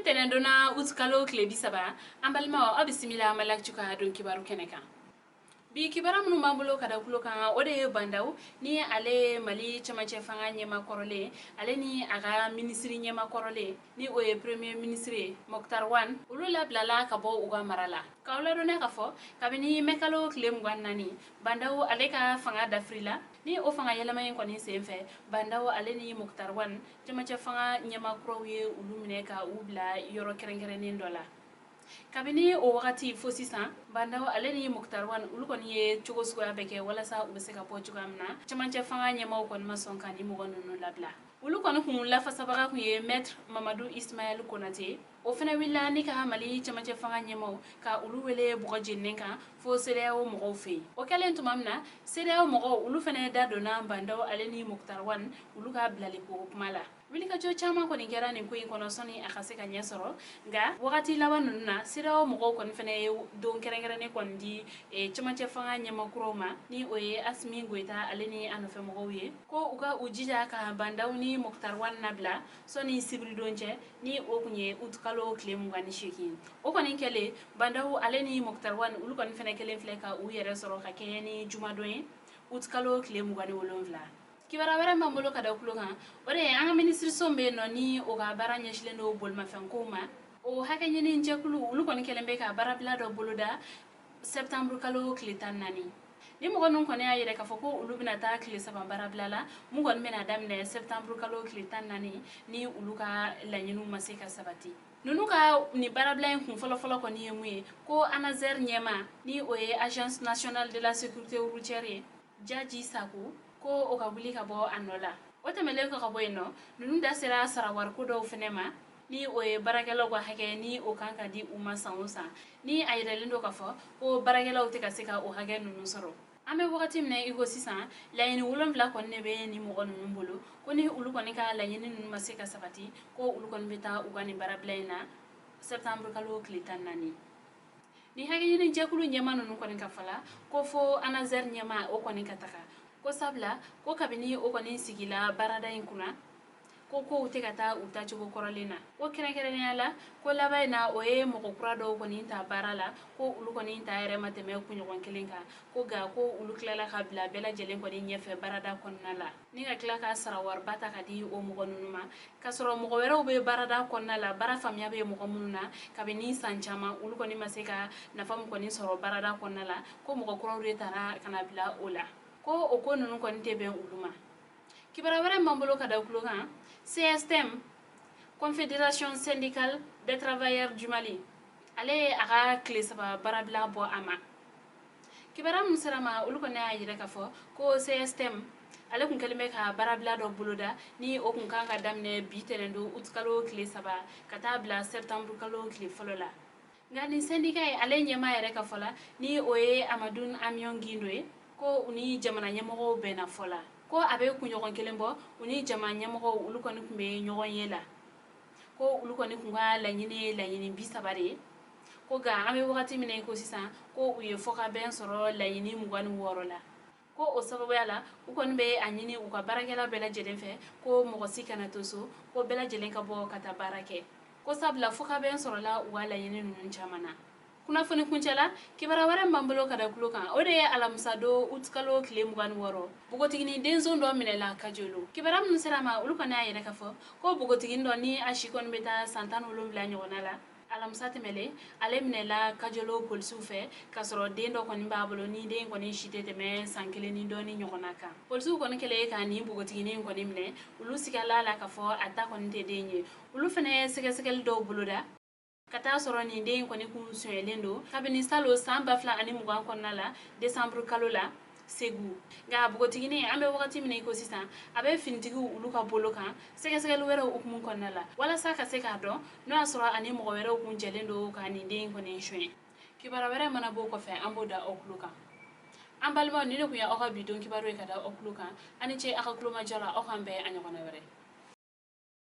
Tɛnɛndonna utikalo tile 30, an balimaw, aw bisimila Maliactu ka don kibaru kɛnɛ kan. Bi kibaru minnu b'an bolo ka da tulo kan, o de ye Bah N'Daw, ni ale ye Mali cɛmancɛ fanga ɲɛma kɔrɔlen, ale ni a ka minisiri ɲɛma kɔrɔlen, ni o ye premier ministre ye, Moctar Ouane, olu labilala ka bɔ u ka mara la. K'aw ladɔnniya ka fɔ kabini mɛkalo tile 24, Bah N'Daw ale ka fanga dafirila. Ni o fanga yɛlɛma in kɔni sen fɛ, Bah N'Daw ale ni Moctar Ouane, cɛmancɛ fanga ɲɛma kuraw ye olu minɛ ka u bila yɔrɔ kɛrɛnkɛrɛnnen dɔ la. Kabini o wagati fo sisan, Bah N'Daw ale ni Moctar Ouane, olu kɔni ye cogo suguya bɛɛ kɛ walasa u bɛ se ka bɔ cogoya min na. Cɛmancɛ fanga ɲɛmaw kɔni ma sɔn ka ni mɔgɔ ninnu labila. Olu kɔni kun lafasabaga kun ye maître Mamadu Ismaël Konate. O fana wulila ni ka Mali cɛmancɛ fanga ɲɛmaw ka olu wele bɔgɔ jeninen kan fo CEDEAO mɔgɔw fɛ yen. O kɛlen tuma min na, CEDEAO mɔgɔw olu fana da donna Bah N'Daw ale ni Moctar Ouane olu ka bilali ko kuma la. Wulikajɔ caman kɔni kɛra nin ko in kɔnɔ sɔnni a ka se ka ɲɛ sɔrɔ. Nka wagati laban ninnu na, CEDEAO mɔgɔw kɔni fana ye don kɛrɛnkɛrɛnnen kɔni di cɛmancɛ fanga ɲɛmakuraw ma, ni o ye Assimi Goïta ale ni a nɔfɛ mɔgɔw ye, ko u ka u jija ka Bah N'Daw ni Moctar Ouane nabila sɔnni sibiridon cɛ, ni o kun ye utikalo tile 28. O kɔni kɛlen, Bah N'Daw ale ni Moctar Ouane olu kɔni fana kelen filɛ ka u yɛrɛ sɔrɔ ka kɛɲɛ ni jumadon ye, utikalo tile 27. Kibaruya wɛrɛ b'an bolo ka da tulo kan, o de ye an ka minisiriso bɛ yen nɔ, ni o ka baara ɲɛsinnen don bolimafɛnkow ma, o hakɛ ɲini jɛkulu, olu kɔni kɛlen bɛ ka baarabila dɔ boloda septembre kalo tile 14. Ni mɔgɔ ninnu kɔni y'a yɛrɛ k'a fɔ ko olu bɛna taa tile 3 baarabila la, mun kɔni bɛna daminɛ septembre kalo tile 14, ni olu ka laɲiniw ma se ka sabati. Ninnu ka nin baarabila in kun fɔlɔfɔlɔ kɔni ye mun ye? Ko ANASER ɲɛma, ni o ye Agence nationale de la sécurité routière ye, Jaji Sako, ko o ka wuli ka bɔ a nɔ la. O tɛmɛlen kɔ ka bɔ yen nɔ, ninnu da sera sarawariko dɔw fɛnɛ ma, ni o ye baarakɛlaw ka hakɛ ni o kan ka di u ma san o san, ni a yɛrɛlen don k'a fɔ ko baarakɛlaw tɛ ka se ka o hakɛ ninnu sɔrɔ. An bɛ wagati min na i ko sisan, laɲini 7 kɔni de bɛ nin mɔgɔ ninnu bolo, ko ni olu kɔni ka laɲini ninnu ma se ka sabati, ko olu kɔni bɛ taa u ka nin baarabila in na septembre kalo tile 14. Ni hakɛ ɲini jɛkulu ɲɛma ninnu kɔni ka fala ko fo ANASER ɲɛma o kɔni ka taga, ko sabula ko kabini o kɔni sigila baarada in kunna, ko kow tɛ ka taa u tacogo kɔrɔlen na. Ko kɛrɛnkɛrɛnnenya la, ko laban in na, o ye mɔgɔ kura dɔw kɔni ta baara la, ko olu kɔni ta yɛrɛ ma tɛmɛ kunɲɔgɔn kelen kan, ko nka ko olu tilala ka bila bɛɛ lajɛlen kɔni ɲɛfɛ baarada kɔnɔna la, ni ka tila ka sara wariba ta ka di o mɔgɔ ninnu ma, k'a sɔrɔ mɔgɔ wɛrɛw bɛ baarada kɔnɔna la, baara faamuya bɛ mɔgɔ minnu na kabini san caman, olu kɔni ma se ka nafa min kɔni sɔrɔ baarada kɔnɔna la, ko mɔgɔ kuraw de taara ka na bila o la, ko o ko ninnu kɔni tɛ bɛn olu ma. Kibaruya wɛrɛ b'an bolo ka da tulo kan, CSTM, Confédération syndicale des travailleurs du Mali, ale ye a ka tile 3 baarabila bɔ a ma. Kibaruya min sera ma, olu kɔni y'a yira k'a fɔ ko CSTM ale kun kɛlen bɛ ka baarabila dɔ boloda, ni o kun kan ka daminɛ bi tɛnɛn don utikalo tile 3 ka taa bila septembre kalo tile 1 la. Nka nin syndicat ye, ale ɲɛmaa yɛrɛ ka fɔ la, ni o ye Amadou Amion Guindo ye, ko u ni jamana ɲɛmɔgɔw bɛnna fɔ la, ko a bɛ kunɲɔgɔn kelen bɔ, u ni jama ɲɛmɔgɔw olu kɔni tun bɛ ɲɔgɔn ye la, ko olu kɔni kun ka laɲini ye laɲini 30 de ye, ko nka an bɛ wagati min na i ko sisan, ko u ye fɔkabɛn sɔrɔ laɲini 26 la. Ko o sababuya la, u kɔni bɛ a ɲini u ka baarakɛla bɛɛ lajɛlen fɛ ko mɔgɔ si kana to so, ko bɛɛ lajɛlen ka bɔ ka taa baara kɛ, ko sabula fɔkabɛn sɔrɔla u ka laɲini ninnu caman na. Kunnafoni kuncɛ la, kibaruya wɛrɛ b'an bolo ka da tulo kan, o de ye alamisa don utikalo tile 26, npogotiginin denson dɔ minɛla Kajolo. Kibaruya minnu sera ma, olu kɔni y'a yɛrɛ k'a fɔ ko npogotiginin dɔ, ni a si kɔni bɛ taa san 17 ɲɔgɔnna la, alamisa tɛmɛlen ale minɛla Kajolo polisiw fɛ, k'a sɔrɔ den dɔ kɔni b'a bolo, ni den kɔni si tɛ tɛmɛ san 1 ni dɔɔni ɲɔgɔnna kan. Polisiw kɔni kɛlen ka nin npogotiginin kɔni minɛ, olu sigala la k'a fɔ a ta kɔni tɛ den ye. Olu fana ye sɛgɛsɛgɛli dɔw boloda ka taa sɔrɔ nin den kɔni kun sonyɛlen don kabini salon san 2020 kɔnɔna la, desanburu kalo la, Segu. Nka npogotiginin, an bɛ wagati min na i ko sisan, a bɛ finitigiw olu ka bolo kan sɛgɛsɛgɛli wɛrɛw hukumu kɔnɔna la, walasa ka se k'a dɔn n'o y'a sɔrɔ ani mɔgɔ wɛrɛw kun jɛlen don ka nin den kɔni sonyɛ. Kibaruya wɛrɛ mana bɔ o kɔfɛ, an b'o da aw tulo kan. An balimaw, nin de kun ye aw ka bi don kibaru ye ka da aw tulo kan. Aw ni ce aw ka tulomajɔ la. Aw k'an bɛn a ɲɔgɔnna wɛrɛ.